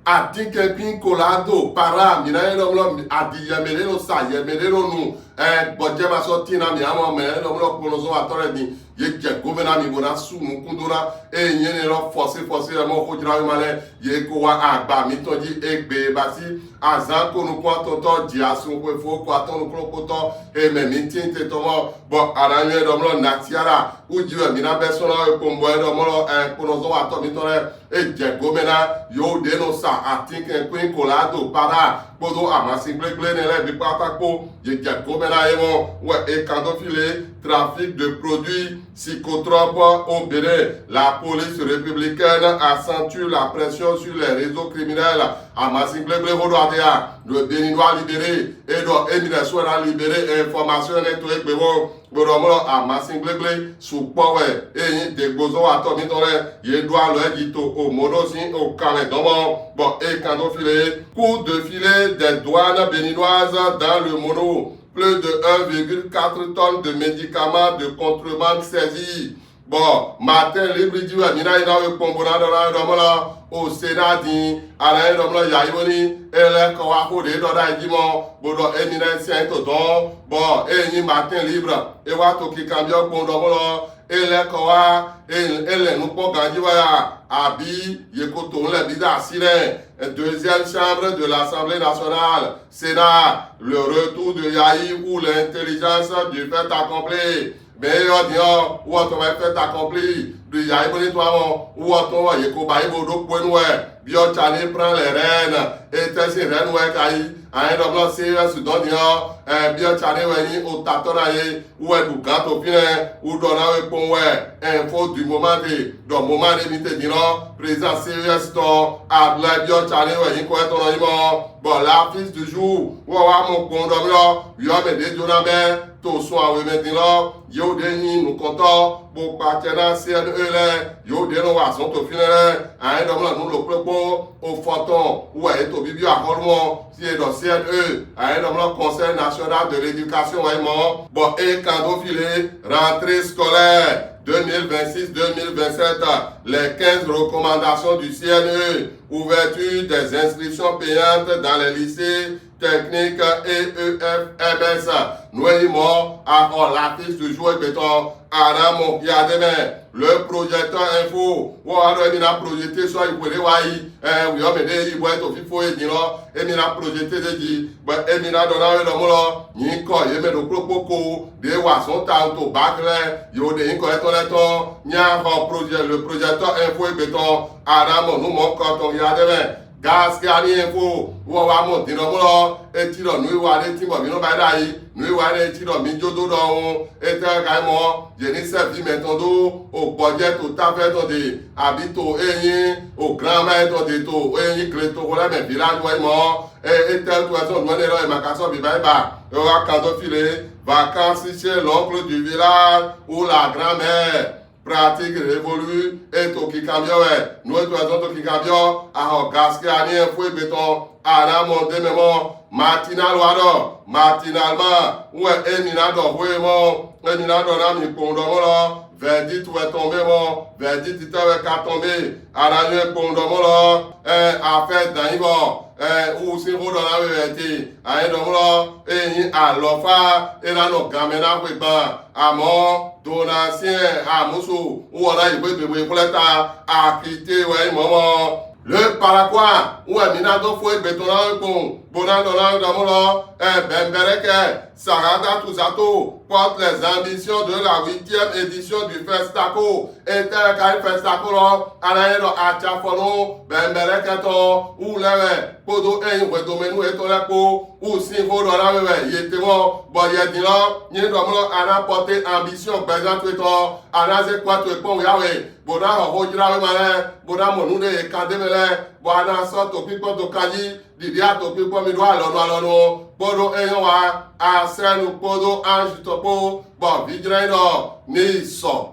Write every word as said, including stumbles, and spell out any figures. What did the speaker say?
Atin kɛnkwin, kolado, para, mi na yin ɖɔ mlɔ adi yɛmɛ ɖe nɔ sa, yɛmɛ ɖe nɔ nu. Ɛ gbɔjɛ ma sɔ tin na mi, amɔ mɛ ɖɔ mlɔ kplɔnzɔn wa tɔ lɛ din. Ye jɛ gome na mi bo na su nukun do na. E nyɛ ne lɔ fɔse fɔse lɛ mɔ xojlawema lɛ. Ye ko wa agba mitɔn ji egbe basi azan ko nukun atɔntɔ ji asun xwe fo ko atɔn nukun kpotɔ. E mɛ mi tin te tɔmɔ. Bɔ ana nyɛ ɖɔ mlɔ natiara. Uji wɛ mi na bɛ sɔn na e kpɔn bɔ e ɖɔ mlɔ ɛ kplɔnzɔn wa tɔ mitɔn lɛ. E jɛ gome na yo ɖe nɔ sa atin kɛnkwin, kolado, para kpodo amasin gblegble nɛ lɛ bi kpata kpo. Ye jɛ gome na ye mɔ wɛ e kan do fi le. Trafic de produits psychotropes au Bénin, la police républicaine accentue la pression sur les réseaux criminels. Amasin gblegble ho ɖo ade ya, le Béninois libéré, e ɖɔ emi lɛ sɔ na libéré information nɛ to egbe mɔ. Gbɔdɔ mlɔ amasin gblegble sukpɔ wɛ e yin degbozɔn wa tɔ mitɔn lɛ ye ɖo alɔ e ji to o mɔ ɖo sin o kan mɛ dɔn mɔ. Bɔ e kan do fi le. Coup de filet des douanes béninoises dans le Mono, plus de un virgule quatre tonnes de médicaments de contrebande saisis. Bɔ Matin Libre ji wɛ mi na yi na we kpɔn bo na ɖɔ na we ɖɔ mlɔ o se na din, ana yi ɖɔ mlɔ ya yi wo ni e lɛ kɔ wa xo ɖe ɖɔ na yi ji mɔ bo ɖɔ emi na sɛn to dɔn. Bɔ e yin Matin Libre e wa to kikanbiɔ kpɔn ɖɔ mlɔ e lɛ kɔ wa e lɛ nukpɔn ganji wa ya abi ye ko to lɛ bi da si lɛ. Deuxième chambre de l'Assemblée nationale, Sénat, le retour de Yayi ou l'intelligence du fait accompli. Mɛ yɔ diɔ wɔ tɔ wɛ fait accompli. Du Yayi bo ni to amɔ wɔ tɔ wɔ ye ko ba yi bo ɖo kpɔnu wɛ. Biɔ tsa ni prend les rênes. E tɛ si rêne wɛ ka yi. Ayin ɖɔ mlɔ C E S dɔn diɔ ɛ biɔ tsa ni wɛ yin o tatɔ na ye. Wɛ ɖu gan to fi nɛ, wu ɖɔ na we kpɔn wɛ info du moment de ɖɔ moment de mi te din lɔ président C E S tɔ adlɛ biɔ tsa ni wɛ yin kɔ etɔ nɔ yin mɔ. Bɔ l'affiche du jour wɔ wa mɔ kpɔn ɖɔ mi lɔ yɔ mɛ ɖe jo na bɛ to sun awe mɛ din lɔ yewo ɖe yin nukɔntɔ bo kpatsɛ na C N E lɛ yewo ɖe nɔ wa azɔn to fi nɛ lɛ ayin ɖɔ mlɔ nu lo kplekpo o fɔtɔn wɛ eto bibiɔ ahɔlumɔ si e ɖɔ C N E ayin ɖɔ mlɔ Conseil national de l'éducation wɛ mɔ. Bɔ e kan do fi le. Rentrée scolaire deux mille vingt-six deux mille vingt-sept, les quinze recommandations du C N E, ouverture des inscriptions payantes dans les lycées techniques et E F M S. Nu e yin mɔ, axɔ l'affiche du jour egbe tɔn, ana mɔ ya de mɛ. Le projecteur info, wɔ wa ɖɔ emi na projecter sɔ yi wele wa yi. Ɛ, wi ɔ mɛ ɖe yi bɔ eto fifo e din lɔ, emi na projecter de ji, bɔ emi na ɖɔ na we lɔ mɔ lɔ, yin kɔ ye mɛ ɖo kplokpo ko ɖe wa sɔn ta to bac lɛ, yo ɖe yin kɔ etɔ lɛ tɔn, nya xɔ projet, le projecteur info egbe tɔn, ana mɔ nu mɔ kɔ tɔn ya de mɛ. Gaskiya ni info wɔ wa mɔ din lɔ mɔ lɔ, eti lɔ nu wa ɖe ti bɔ mi nɔ ba ɖa yi, nu wa ɖe ti lɔ mi jo do ɖɔ ŋu, etɛ ka mɔ, ye ni sɛ vi mɛ tɔn do o gbɔjɛ to tafɛ tɔn de, abi to eyin o granma tɔn de to eyin gle to wala mɛ village wɛ mɔ, e etɛ to ɛsɔn nu ne lɔ e ma ka sɔ bi ba e ba, e wa kan do fi le, vacances chez l'oncle du village ou la grand-mère. Pratique révolue, eto kikanbiɔ wɛ, nu eto ɛzɔn to kikanbiɔ, ahɔ gaskiya ni info egbe tɔn, ana mɔ de mɛ mɔ, matinal wa ɖɔ, matinalement, wɛ emi na ɖɔ hwe mɔ, emi na ɖɔ na mi kpɔn ɖɔ mɔ lɔ, verdict wɛ tɔn be mɔ, verdict tɛ wɛ ka tɔn be, ana nyɔ kpɔn ɖɔ mɔ lɔ, ɛ, affaire dan yi bɔ, ɛ, wu sin xo ɖɔ na we wɛ te, ayi ɖɔ mɔ lɔ, eyin alɔfa, e na nɔ gamɛ na xwe gban, amɔ, Donatien Amusu, wɔ na yi gbe gbe xwlɛ ta, akite wɛ mɔ mɔ. Le Paraguay, wɛ mi na do fo egbe tɔn na we kpɔn, bo na ɖɔ na we ɖɔ mɔ lɔ, ɛ, Bɛnbɛrɛkɛ, Sarada Tuzato, porte les ambitions de la huitième édition du Festaco. Etɛ ka yin Festaco lɔ, ana yɛ ɖɔ atsafɔnu, Bɛnbɛrɛkɛ tɔn, wu lɛ wɛ, kpodo eyin hwedomɛnu etɔn lɛ kpo, wu sin xo ɖɔ na we wɛ ye te mɔ, bɔ yɛ din lɔ, nyi ɖɔ mɔ lɔ, ana porter ambition gbɛzan towe tɔn, ana ze kpa towe kpɔn ya we, bo na xɔ xojlawema lɛ, bo na mɔ nu ɖe ye kan de mɛ lɛ, bɔ ana sɔ to kpikpɔn to kan ji, ɖiɖi ato kpikpɔn mi ɖo alɔnu alɔnu, kpodo eyin wa, asɛnu kpodo anju tɔn kpo, bɔ vijlɛ ɖɔ ni sɔ